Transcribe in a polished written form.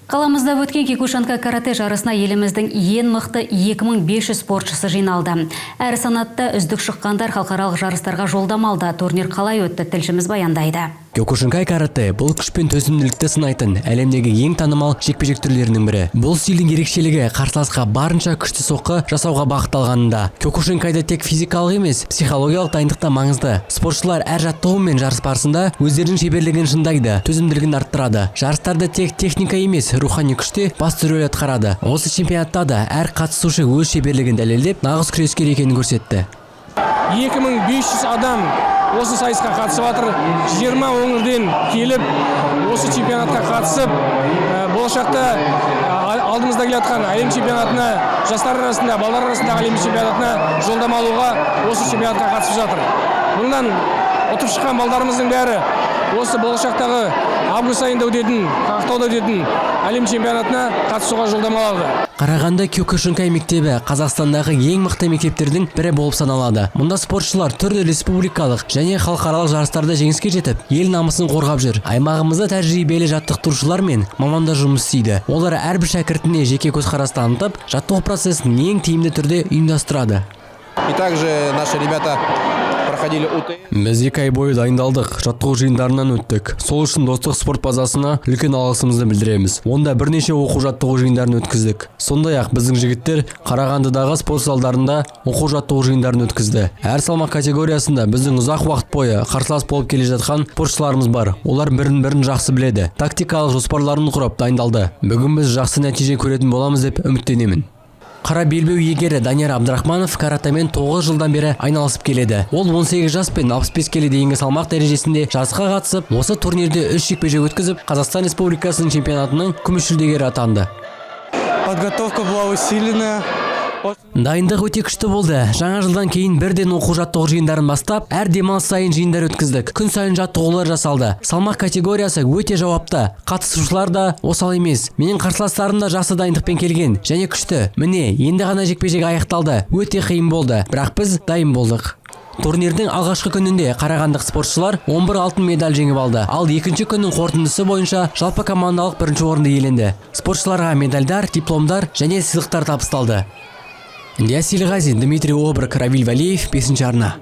Қаламызда өткен киокушинкай каратэ жарысына еліміздің ең мықты 2500 спортшысы жиналды. Әр санатта үздік шыққандар халықаралық жарыстарға жолдама алды. Турнир қалай өтті, тілшіміз баяндайды. Киокушинкай каратэ – бұл күш пен төзімділікті сынайтын әлемдегі ең танымал жекпе-жек түрлерінің бірі. Бұл стильдің ерекшелігі қарсыласқа барынша күшті соққы жасауға бағытталғанында. Киокушинкайда тек физикалық емес, психологиялық дайындық та маңызды. Спортшылар әр жаттығу мен жарыс барысында өздерінің шеберлігін шыңдайды, төзімділігін арттырады. Жарыстарда тек техника емес, рухани күш те басты рөл атқарады. Осы чемпионатта да әр қатысушы өз шеберлігін дәлелдеп, нағыз күрескер екенін көрсетті. 2500 адам осы сайысқа қатысып жатыр. 20 өңірден келіп, осы чемпионатқа қатысып, болашақта алдымызда келе жатқан әлем чемпионатына, жастар арасында, балалар арасындағы әлем чемпионатына жолдама алуға осы чемпионатқа қатысып жатыр. Бұндан ұтып шыққан балдарымыздың бәрі осы болашақтағы август айында өтетін, Ақтауда өтетін әлем чемпионатына қатысуға жолдама алады. Қарағанды Киокушинкай мектебі Қазақстандағы ең мықты мектептердің бірі болып саналады. Мұнда спортшылар түрлі республикалық және халықаралық жарыстарда жеңіске жетіп, ел намысын қорғап жүр. Аймағымызда тәжірибелі жаттықтырушылар мен мамандар жұмыс істейді. Олар әрбір шәкіртіне жеке көзқарас танытып, жаттығу процесін ең тиімді түрде ұйымдастырады. И также наши ребята проходили УТ. Біз 2 ай бойы дайындалдық, жаттығу жиындарынан өттік. Сол үшін «Достық» спорт базасына үлкен алғысымызды білдіреміз. Онда бірнеше оқу жаттығу жиындарын өткіздік. Сондай ақ біздің жігіттер Қарағандыдағы спорт залдарында оқу жаттығу жиындарын өткізді. Әр салмақ категориясында біздің ұзақ уақыт бойы қарсылас болып келе жатқан спортшыларымыз бар. Олар бірін бірін жақсы біледі, тактикалық жоспарларын құрып дайындалды. Бүгін біз жақсы нәтиже көретін боламыз деп үміттенемін. Қара белбеу иегері Данияр Абдрахманов каратэмен 9 жылдан бері айналысып келеді. Ол 18 жас пен 65 келі дейінгі салмақ дәрежесінде жарысқа қатысып, осы турнирде үш жекпе-жек өткізіп, Қазақстан Республикасының чемпионатының күміс жүлдегері атанды. Подготовка была усиленная. Дайындық өте күшті болды. Жаңа жылдан кейін бірден оқу жаттығу жиындарын бастап, әр демалыс сайын жиындар өткіздік. Күн сайын жаттығулар жасалды. Салмақ категориясы өте жауапты. Қатысушылар да осал емес. Менің қарсыластарым да жақсы дайындықпен келген және күшті. Міне, енді ғана жекпе-жек аяқталды. Өте қиын болды, бірақ біз дайын болдық. Турнирдің алғашқы күнінде қарағандық спортшылар 11 алтын медаль жеңіп алды. Ал екінші күннің қорытындысы бойынша жалпы командалық бірінші орынды иеленді. Спортшыларға медальдар, дипломдар және сыйлықтар табысталды. Диас Ильғазин, Дмитрий Обрак, Равиль Валиев, бесінші арна.